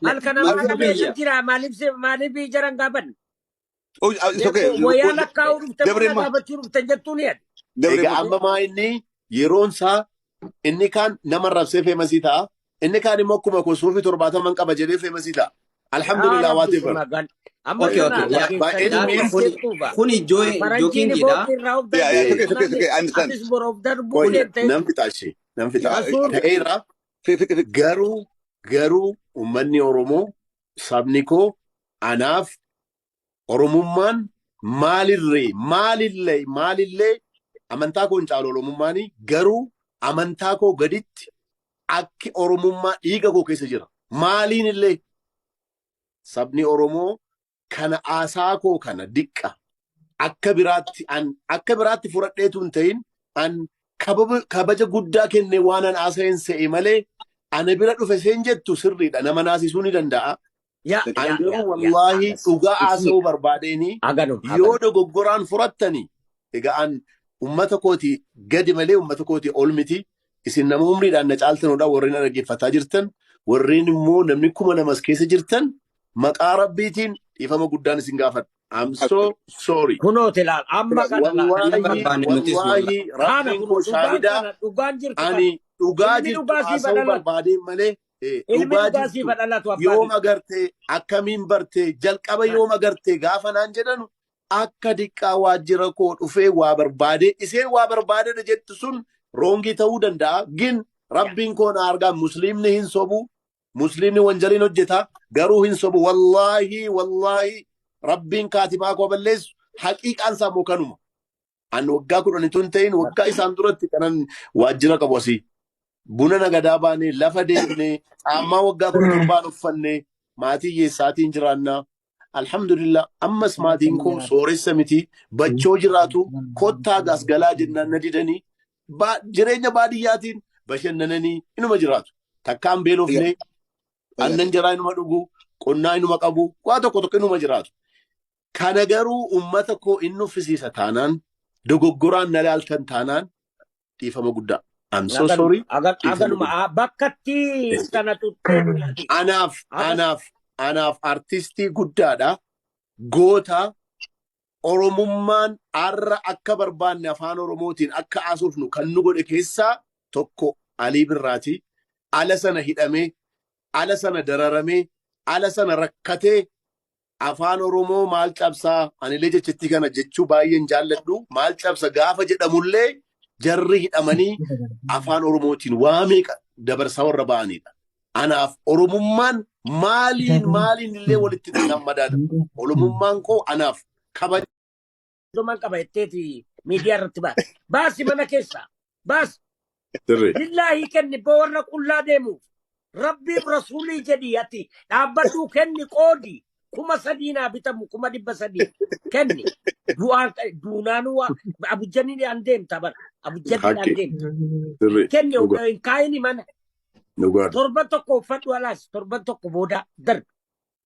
Halkan ammaa Mansuur kana eessa kiyya. jira? Maaliif jaran gaafanne? Oh, it's okay. Wayyaa lakkaa'uu dhufte Dabre mana ma. gaafachuu dhufte jettuun yaad. Dabre Egaa ma. amma maa inni yeroon isaa inni kaan nama rabsee famous ta'a. Inni kaan immoo akkuma koo suufii 70 qaba jedhee famous ta'a. Yaa Alhamdulillah Rabbi whatever. magan. Amma Okay, kana okay. By any dhageessanii Yaaduma means kuni jettuuba. kuni Faranjiin jokingiidha. boobbi irraa of Yeah, yeah, darbee it's okay, it's okay, it's namni okay. I understand. atis bor of darbuu Qoy deemte. nan fixa ishee nan fixa. Yeah, Mansuur Ta'eera fi. garuu uummanni Oromoo sabni koo anaaf Oromummaan maalillee amantaa koo hin caalu Oromummaanii garuu amantaa koo gaditti akki Oromummaa dhiiga koo keessa jira. Maaliin illee sabni Oromoo kana aasaa koo kana diqqa akka biraatti an akka biraatti fudhadheetu hin ta'in an kabaja guddaa kenne waan an haasa'een se'e malee ana bira dhufe seen jettu sirriidha nama naasisuu ni danda'a. Ya An ya ya garuu ya wallaahi agas. dhugaa haasa'uu Isii barbaadeenii aganum yoo aganum. dogoggoraan furattanii egaa an ummata kooti gadi malee ummata kooti ol miti. Isin nama umriidhaan na caaltanudha warreen na dhaggeeffataa jirtan warreen immoo namni 2000 keessa jirtan maqaa rabbiitiin dhiifama guddaan isin gaafadha. I'm so sorry. Kunooti laal amma kana laal. Hin Wallaahi barbaanne nutis wallaahi wallahi. Kana rabbiin kunoo koo dhugaan shaahidaa kana dhugaan jirtu kana. ani dhugaa Ilmi jirtu dhugaa siif haasa'uu dhalatu. barbaadeen malee Ilmi dhugaa dhugaa siif jirtu dhalatu abbaa yoom kiyya. agartee akkamiin bartee jalqaba yoom agartee gaafa naan jedhanu akka diqqaa waajjira koo dhufee waa barbaadee iseen waa barbaadeedha jettu sun wrong ta'uu danda'a. Gin rabbiin koo na argaa musliimni hin sobu musliimni wanjaliin hojjeta garuu hin sobu wallaahi wallaahi rabbiin kaatimaa koo balleessu haqiiqaan isaa immoo kanuma. An waggaa 10 tun ta'in waggaa isaan duratti kanan waajjira qabu asii. Buna nagadaa baanee lafa deemnee caammaa waggaa 17n uffannee maatii hiyyeessaatiin jiraannaa. Alhamdulillah ammas maatiin koo sooressa miti bachoo jiraatu kottaa gaas galaa jennaan na didanii jireenya baadiyyaatiin bashannananii inuma jiraatu. Takkaan beelofnee aannan jaraa inuma dhugu qonnaa inuma qabu waa tokko tokko inuma jiraatu. Kana garuu ummata koo inni uffisiisa taanaan dogoggoraan na laaltan taanaan dhiifama guddaa. I'm so sorry. Dhiifama Aganuma guddaa. bakkatti sana tuttee nuti. Anaaf Agas anaaf anaaf artistii guddaadha. Goota Oromummaan har'a akka barbaanne afaan Oromootiin akka haasofnu kan nu godhe keessaa tokko Alii Birraati. Ala sana hidhamee, ala sana dararamee, ala sana rakkatee afaan Oromoo maal cabsaa anillee jechattii kana jechuu baay'een jaalladhu maal cabsa gaafa jedhamullee jarri hidhamanii afaan Oromootiin waa meeqa dabarsaa warra ba'anidha. Anaaf Oromummaan maaliin maaliin illee walitti nan madaalamu. Oromummaan koo anaaf kabaja. Doman qaba jetteeti miidiyaa irratti baase. Baasi mana keessaa. Baasi. Sirri. Lillaahi kenni boo warra qullaa deemuuf. Rabbiif rasuulii jedhii ati dhaabbadhuu kenni qoodi. 3000 naa bitamu 300,000 kenni. Du'aan duunaanuu abujjaniin an deemta bara. Abujjaniin an Haqqi. deemta. Sirri. Kenni Dhugaa. hin kaayini mana. Dhugaadha. Torban tokko uffadhu alaas torban tokko booda darbi.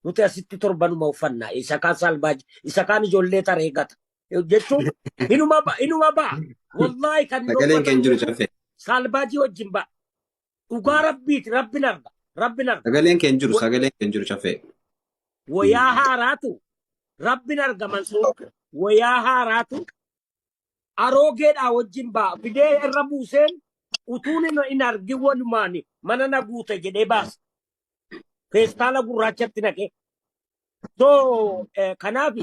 Nuti asitti torbanuma uffanna. Isa kaan saalbaaji, isa kaan ijoollee taree gata. Jechuun inuma ba'a. Wallaahi kan hin Sagaleen keenya jiru uffatamnetu caffee. saalbaajii wajjin ba'a. Dhugaa rabbiiti rabbin arga. Rabbin arga. Sagaleen keenya jiru sagaleen keenya jiru caffee. Wayaa haaraatu rabbin arga Mansuur. Wayaa haaraatu aroogeedhaa wajjin ba'a. Fidee irra buuseen utuun hin argin walumaan mana na guute jedhee baasa. Feestaala gurraachatti naqee. So kanaaf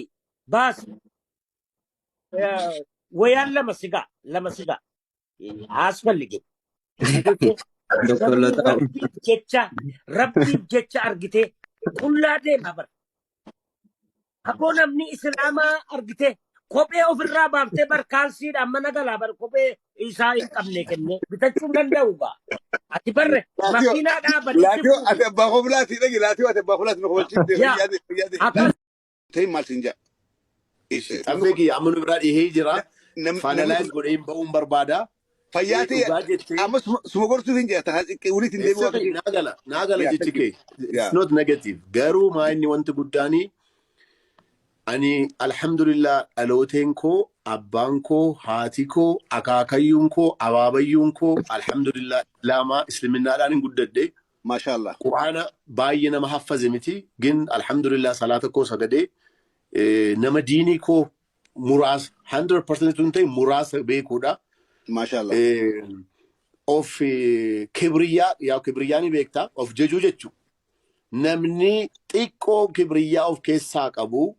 baasi wayaan lama sigaa lama sigaa haasfallige. Doktor Namni Lataa. Rabbiif jecha argitee qullaa deema bara. Aboo namni islaamaa argitee kophee ofirraa baaftee bar kaalsiidhaan mana galaa bar kophee isaa hin qabne kennee bitachuu hin danda'u gaa. Ati barre Laatiyoo, makiinaa dhaabanii si laatiyoo, ati fuudhu. abbaa koflaati dhagi laatiyoo ati abbaa koflaati nu kofalchiifte Yaa fayyaade fayyaade. akkas Ta'in maal siin jaa. Caffee kiyya amma nu biraa dhihee jira. Namni Finalize kun godhee hin ba'uun barbaada. Fayyaa ta'e Dhugaa jettee amma suma gorsuuf hin jira takaa xiqqee walitti hin deebi'u Sirri akka naa gala naa gala Yaa, jechi thank you. kee. It's Yaa. not negative. Garuu maa inni wanti guddaanii ani alhamdulillah dhalooteen koo abbaan koo haati koo akaakayyuun koo abaabayyuun koo alhamdulillah islaamaa islaminaadhaan hin guddadhe. Maashaallah. Quraana baay'ee nama haffaze miti. Gin alhamdulillah salaata koo sagadee nama diinii koo muraasa, 100% tun ta'e, muraasa beekuudha. Maashaallah. Of kibriyyaa, yaa kibriyyaa ni beektaa, of jajuu jechuudha. Namni xiqqoo kibriyyaa of keessaa qabu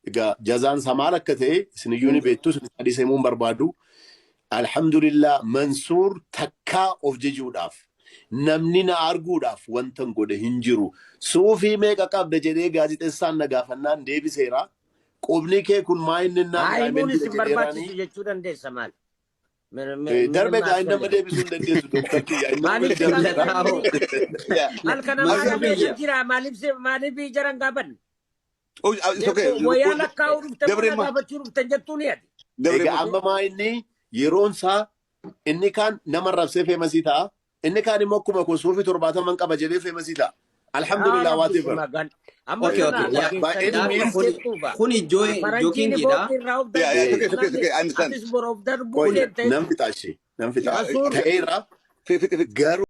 egaa jazaan isaa maal akka ta'e isiniyyuu ni beektu, isin hadiisa himuu hin barbaadu. Alhamdulillah, Mansuur takkaa of jajuudhaaf, namni na arguudhaaf wanta hin godhe hin jiru. Suufii meeqa qabda jedhee gaazexeessaan na gaafannaan deebiseera. Qubni kee kun maa inni naan Haa, himuun diamond isin jedheeraanii. barbaachisu jechuu dandeessa maal? Darbe gaa, inni nama deebisuu hin dandeessu, dooktar kiyya. Inni Maaliif nama si deebisuudha. Yeah. Halkan namaa Mansuur meeqa biyya. jira? Maaliif jaran gaafanne? Oh, it's okay. Wayyaa lakkaa'uu dhufte Dabre mana ma. gaafachuu dhuftan jettuun ati. Dabre Egaa ma. amma maa inni yeroon isaa inni kaan nama rabsee famous ta'a. Inni kaan immoo akkuma koo suufii 70 qaba jedhee famous ta'a. Alhamdulillah, whatever. Amma Okay, kana okay. By any means- Kuni Faranjiin jokingiidha. booddee irraa of Yeah, it's okay, it's okay, it's okay. I understand. Atis bor of darbuu Qoy, deemte. nan fixa ishee. Nan fixa. Mansuur. Ta'eera Fi fi fi. garuu.